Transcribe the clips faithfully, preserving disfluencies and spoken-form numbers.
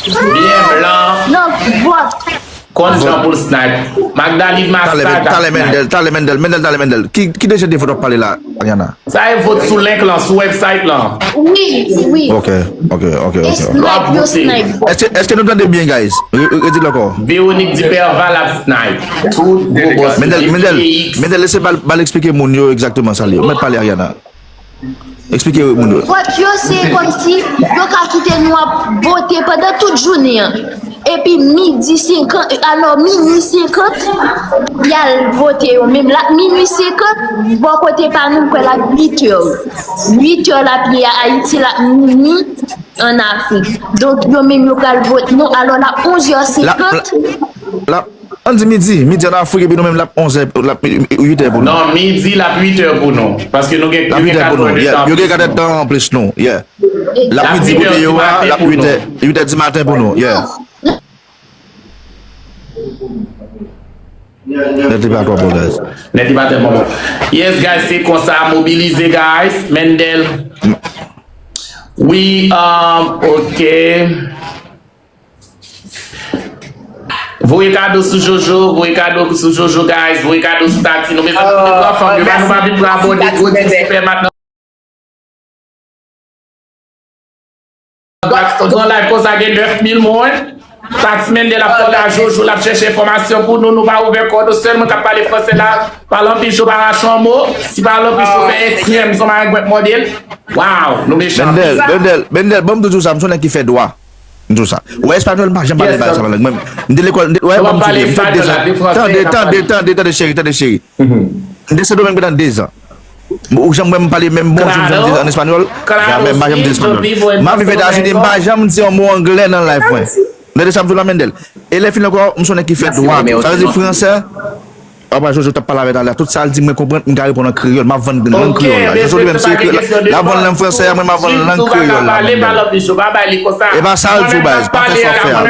Byen blan. Nan vòt. Konn jan pou l snipe. Magdalene Talè, Massaga talè snipe. Mendel, talè Mendel, Mendel, talè Mendel. Ki, ki de jan de vòt w ap pale la, Ariana? Sa e vòt sou link lan, sou website lan. Wi, wi. Ok, ok, ok, ok. E snipe yo snipe. Èske, èske nou tande byen, guys? Re- re- Redi l ankò. Véronique Duperval ap snipe. Tout gwo bòs Mendel, Mendel, Mendel, lese bal, bal eksplike moun yo egzakteman sa li. Ou mèt pale, Ariana. Eksplike moun yo. Vòt yo, se kòmsi yo ka kite nou ap vote pandan tout jounen an. Epi midi senkant, alò, minui senkant, y al vote yo menm. L ap minui senkant, bò kote pa nou, m kwè l ap uit è. Uit è l ap ye a Ayiti, l ap minui an Afrik. Donk, yo menm yo pral vote non, alò, l ap onz è senkant. L ap, l ap, ann di midi, midi an Afrik, epi nou menm l ap onz è, l ap uit è pou nou. Non, midi l ap uit è pou nou. Paske nou gen, yo gen kat è de tan. Yo gen kat è de tan anplis nou, yeah. L ap midi kote yo a, l ap uit è, uit è di maten pou nou, yeah. Nèt li pa twò bon, guys. Nèt li pa tèlman bon. Yes, guys, se konsa, mobilize, guys. Mendel. Wi, um, ok. Voye kado sou Jojo, voye kado sou Jojo, guys, voye kado sou Tati. Nou bezwen tout de twa fanm, yo pa nou pa vin pou abòne gwo ti sipè matnan. Blackstone, yon live konsa gen nèf mil moun. Tati Mendel ap pale a Jojo, l ap chèche enfòmasyon pou nou, nou pa ouvè kò nou, sèl moun k ap pale fransè la, pale anpil cho pa rache yon mo, si pale anpil cho fè etyèm, son marengwèt mòde l. Waw, nou mechan. Mendel, Mendel, Mendel, ban m di w sa, m se yon nèg ki fè dwa. M di w sa. Ou wè espanyòl, m pa janm pale bagay sa nan lang mwen. M te lekòl, m te, wè, ban m di w, m te deza. Tande, tande, tande, tande, cheri, tande, cheri. M te Sendomeng pandan dezan. Ou janm wè m pale menm bonjou m janm di an espanyòl? Jamè, m pa janm di espanyòl. M ap viv Etazini, m pa janm di yon mo anglè nan live mwen. Tande sa m di w la, Mendel. E lè fini ankò, m se yon nèg ki fè dwa tou. Sa vle di fransè, apa Jojo t ap pale avè talè a, tout sa l di mwen konprann, m ka reponn an kreyòl, m ap vann grenn lang kreyòl la. Jojo li menm se kreyòl, l ap vann lang fransè a, mwen m ap vann lang kreyòl la, Mendel. E pa sa l di w, baz, pa fè sa w fè a.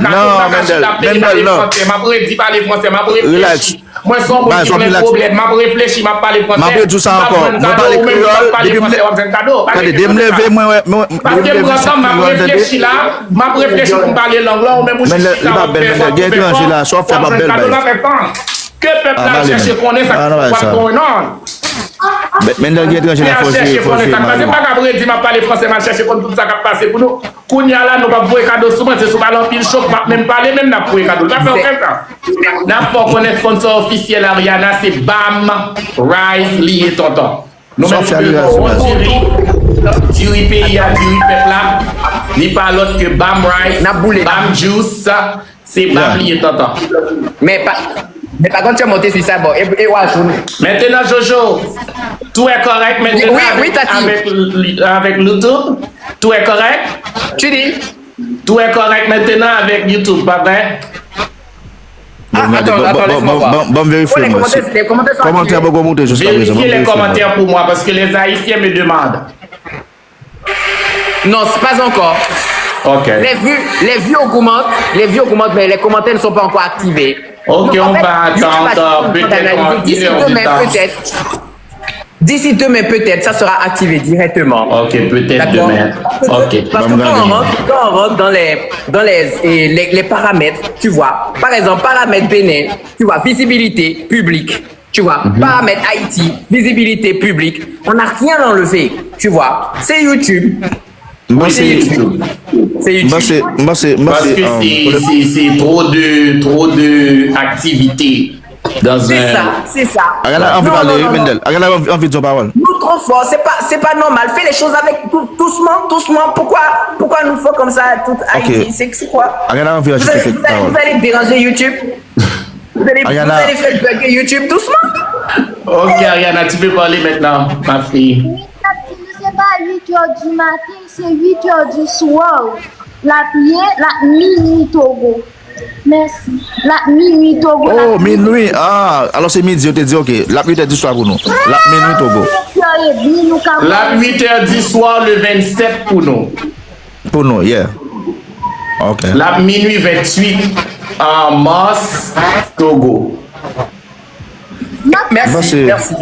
Non, Mendel, Mendel, non. Relax. Mwen se yon moun ki gen pwoblèm, m ap reflechi, m ap pale fransè. M ap redi w sa ankò. Mwen pale kreyòl, depi m le-, tande, depi m leve, mwen wè, mwen, depi m leve, m se kreyòl, tande. Paske m pran tan, m ap reflechi la, m ap reflechi pou m pale lang lan, ou menm ou chita w ap fè, w ap fè, w ap jwenn kado, n ap fè tan. Ke pèp la al chèche konnen sa k ap going on. Mendel gen etranje la, fò jere, fò jere, m pa ka redi m ap pale fransè, m al chèche konn tout sa k ap pase pou nou. Kounye a la, nou p ap voye kado sou mwen, se sou pale anpil cho, m ap menm pale, menm n ap voye kado. L pa fè okenn sans. N ap fè w konnen sponsor ofisyèl Ariana, se Bam Rice li ye, tonton. Nou menm nou bezwen yon bon diri, diri peyi a, diri pèp la. Li pa lòt ke Bam Rice, Bam Juice, se Bam li ye, tonton. Men pa, men pa kont yo monte sou sa, bon, e, e w a joun. Maintenant, Jojo, tout est correct maintenant avec, avec, avec YouTube? Tout est correct? Tu dis? Tout est correct maintenant avec YouTube, pa vre? Ah, attends, attends, laisse-moi voir. Ban m verifye, mwen. Kòmantè poko monte jiska prezan. Vérifiez les commentaires pour moi, parce que les Haïtiens me demandent. Non, c'est pas encore. Ok. Les vues, les vues augmentent, les vues augmentent, mais les commentaires ne sont pas encore activés. Ok, on va attendre peut-être une heure de temps. D'ici demain, peut-être. D'ici demain, peut-être, ça sera activé directement. Ok, peut-être demain. Ok. Parce que quand on rentre, quand on rentre dans les, dans les, et les, les paramètres, tu vois, par exemple, paramètres Bénin, tu vois, visibilité publique, tu vois, paramètres Haïti, visibilité publique, on n'a rien enlevé, tu vois. C'est YouTube. M panse, m panse, m panse, m panse, paske se, se, se tro de, tro de aktivite dans un. C'est ça, c'est ça. Ariana anvi pale, wi, Mendel. Ariana anvi, anvi di yon pawòl. Nou twò fò, se pa, se pa nòmal. Fais les choses avec dou-, doucement, doucement. Pourquoi, pourquoi nous faut comme ça, tout Haïti? C'est, c'est quoi? Ariana anvi ajoute quelques paroles. Vous allez, vous allez déranger YouTube. Vous allez, vous allez faire bugger YouTube doucement. Ok, Ariana, tu peux parler maintenant, ma fille. Wi, Tati, se pa uit è di maten, se uit è di swa. L ap ye, l ap minui Togo. Mèsi. L ap minui Togo. Oh, minui. Ah, alò se midi, yo te di, ok. L ap uit è di swa pou nou. L ap minui Togo. Uit è edmi, nou ka. L ap uit è di swa le vennsèt pou nou. Pou nou, yeah. Ok. L ap minui ventuit an mas, Togo. Mèsi, mèsi.